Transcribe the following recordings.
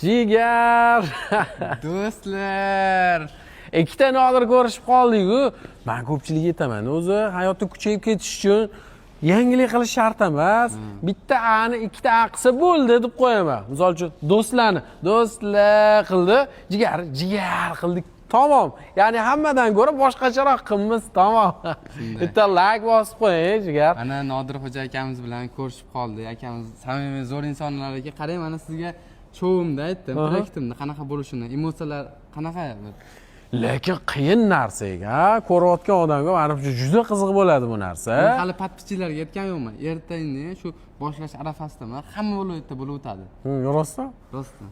Jigar. Do'stlar. Ikkita Nodir ko'rishib qoldik-ku. Men ko'pchilikka aytaman, o'zi hayotda kuchayib ketish uchun yangilik qilish shart emas. Bitta A ni ikkita A qilsa bo'ldi deb qo'yaman. Misol uchun, do'stlarni do'stlar qildi, jigar jigar qildik. Tamom. Ya'ni hammadan ko'ra boshqacharoq qilamiz, tamom. Bitta like bosib qo'ying, jigar. Mana Nodirxo'ja akamiz bilan ko'rishib qoldik. Akamiz samimiy, zo'r insonlar ekan. Qarang, mana sizga showimda aytdim, proyektimni qanaqa bo'lishini, emotsiyalar qanaqa. Lekin qiyin narsa ekan, ko'rayotgan odamga manimcha juda qiziq bo'ladi bu narsa. Men hali подписчик larga aytgan yo'qman. Ertangi shu boshlash arafasidaman. Hamma viloyatda bo'lib o'tadi. Rostdan? Rostdan.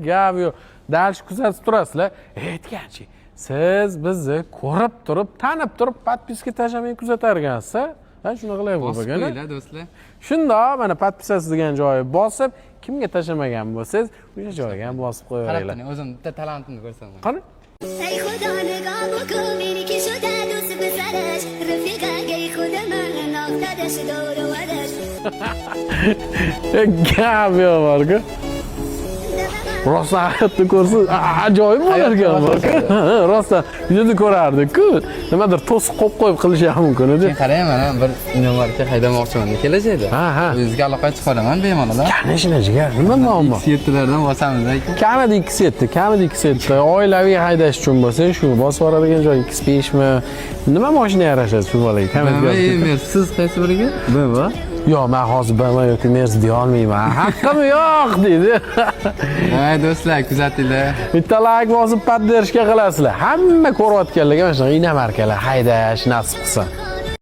Gap yo'q. Дальше kuzatib turasizlar. Aytganchi, siz bizni ko'rib turib, tanib turib, подписка tashlamay kuzatar ekansiz. Ha, shunaqa qilyapti Bosib bo'lgan. qo'yinglar, do'stlar. Shundoq mana подписаться degan joyi bosib, kimga tashlamagan bo'lsangiz, o'sha joyga ham bosib Qarab qo'yaveringlar. turing, o'zim bitta talantimni ko'rsataman. Qani? ای خدا نگاه بکن بینی که شده دوست پسرش رفیقه خود من آخترش دور و برش. Gap yo'q borku. Rostdan hayotda ko'rsa ajoyib bo'lar ekan borku. Rostdan videoda ko'rardik-ku. Nimadir to'siq qo'yib qo'yib qilishi ham mumkin edi. Keyin qarang, mana bir inomarka haydamoqchiman kelajakda. Ha. O'zingizga aloqa chiqaraman bemalol. Конечно, jigar, nima muammo? X7lardan bosamiz, aka. Kamida X7, kamida X7. Oilaviy haydash uchun bo'lsa, shu bosib yuboradigan joy X5 mi? Nima mashina yarashadi shu bolaga? Kommentga BMW, yozib keting. Mercedes, siz qaysi biriga? BMW. Yo'q, men hozir BMW yoki Mercedes deya olmayman. Haqqim yo'q deydi. Voy do'stlar, kuzatinglar. Bitta like bosib, поддержка qilasizlar. Hamma ko'rayotganlarga mana shunaqa inomarkalar haydash nasib qilsin.